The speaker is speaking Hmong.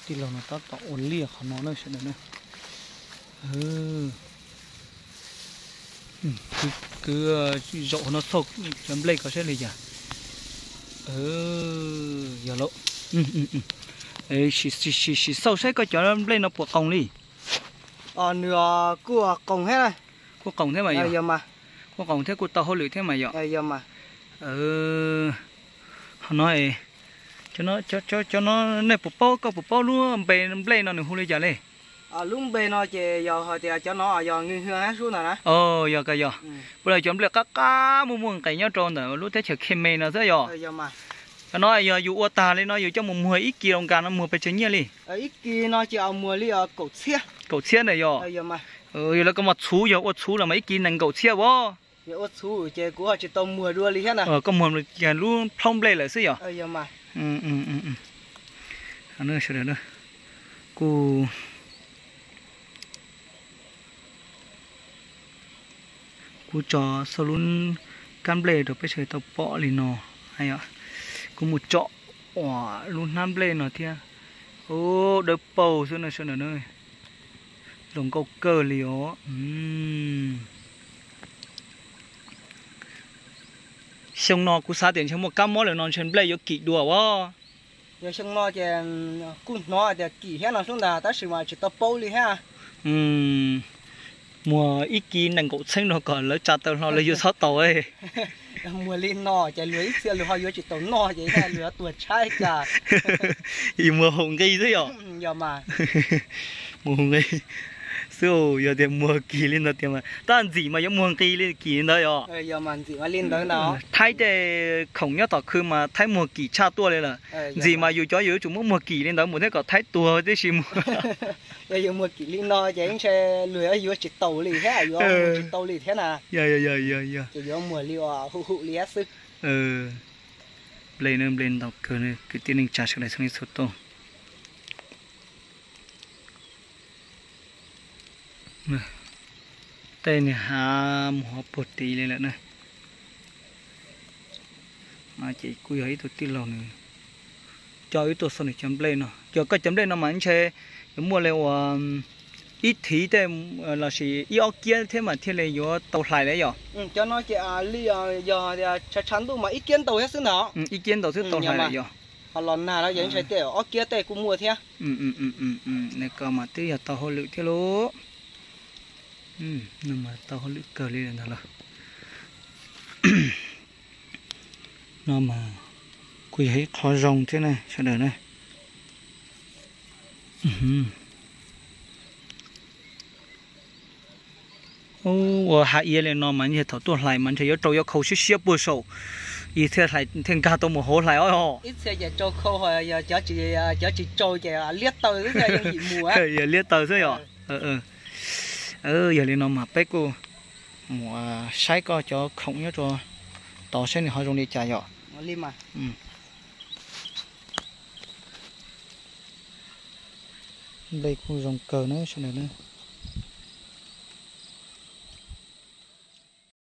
Tij laug no tab tom ua liaj qhov no na sawv daws na. Kwv zaum no xauj cov nplej ko saib li cas. Yog lawm. Sim xauj saib koj cov nplej no puas qoos li. Nws kuj qoos thiab, kuj qoos thiab mas yog, kuj qoos thiab kuj tau hauj lwm thiab mas yog. Ho no, cov no nej puas paub, koj puas paub lub npe nplej no nws hu li cas li? Lub npe no ces yog hais tias cov no yog nws hwj hab sub ntag na. Yog koj yog, puas yog cov nplej qab qab muaj muaj nqis nyob rau ntawm lub teb chaws Khe Me no xwb yog? Cov no yog yus ua tag li no yus coj mus muag ib kis los nkas no muag pes tsawg nyiaj li? Ib kis no ces muag li kaum txhiab ntawm yog? Yog lawv koj mas txhuv yog ua txhuv los mas ib kis nees nkaum txhiab as. Yog ua txhuv ces kuv ho tsis tau muag dua li thiab na. Koj muag lub plhaub nplej lawm xwb yog? Sawv daws, kuv, kuv tso xauj lub kab nplej rau peb sawv daws tau pom li no. Kuv mus tsom lub hnab nplej no thiab. Dawb paug xwb no sawv daws na. Zoo nkauj kawg li os. Xyoo no kuv xav tias ntshe muaj kab mob lawm no ntshe nplej yuav kim dua as. Yog xyoo no ces kuj hnov tias kim thiab no xwb ntag tab sis mas tsis tau paub li thiab. Muag ib kis nees nkaum txhiab no kom lawv tsa taw hlo lawv yuav txhob tau. Muag li no ces luag ib txhia luag ho yuav tsis tau noj ces luag yuav tuag tshaib cas. Muag haum nqi xwb yog? Yog mas. Muag haum nqi xwb. Yog tias muag kim li ntawd tias mas tab ntxim mas yuav muag nqi li kim li ntawd yog? Yog mas ntxim mas li ntawd ntag. Thaib tej khoom nyob tom khw mas thaib muag kim tshaj tuaj li lawm. Ntxim mas yus cov yus yuav tsum muab muag kim li ntawd mus thiab kom thaib tuag tib si mus. Yog yus muag kim li no ces ntshe luag yuav tsis taus li thiab, yuav tsis tau li thiab na. Ces yuav muag li uas hum hum li thiab xwb. Nplej, nplej ntau kawg kwv tij neej tsa sawv daws txhua leej txhua tus. Tej niag hav mus hauv puag tid li lawm na. Ces kuj yog ib tug tij laug nws coj wb tuaj xauj nws cov nplej no. Yog koj cov nplej no mas ntshe yuav muaj li uas ib thiv tej lossis ib ob kiab thiab mas thiaj li yuav tau hlais li yom? Cov no ces li yog tshav tshav ntuj mas ib kiab ntau thiab xwb ntag. Ib kiab ntau xwb tau hlais li yog? Ho los nag no ces ntshe tej ob kiab tej kuj muaj thiab. Nws ko mas twb yog tau hauj lwm thiab lauj. No mas tau hauj lwm kawg li ntag lauj. No mas kuj yog ib qho zoo thiab ne sawv daws ne. Ua hav iav li no mas ntshe thaum tuaj hlais mas ntshe yuav rau yuav khau siab siab puag saum, thiaj nkag tau mus hauv hlais os. Yog liab taw xwb yog? Yog li no mas peb kuj mus saib koj cov khoom nyob rau tod saib nws ho zoo li cas yom. Nplej kuj zoo kawg na sawv daws na.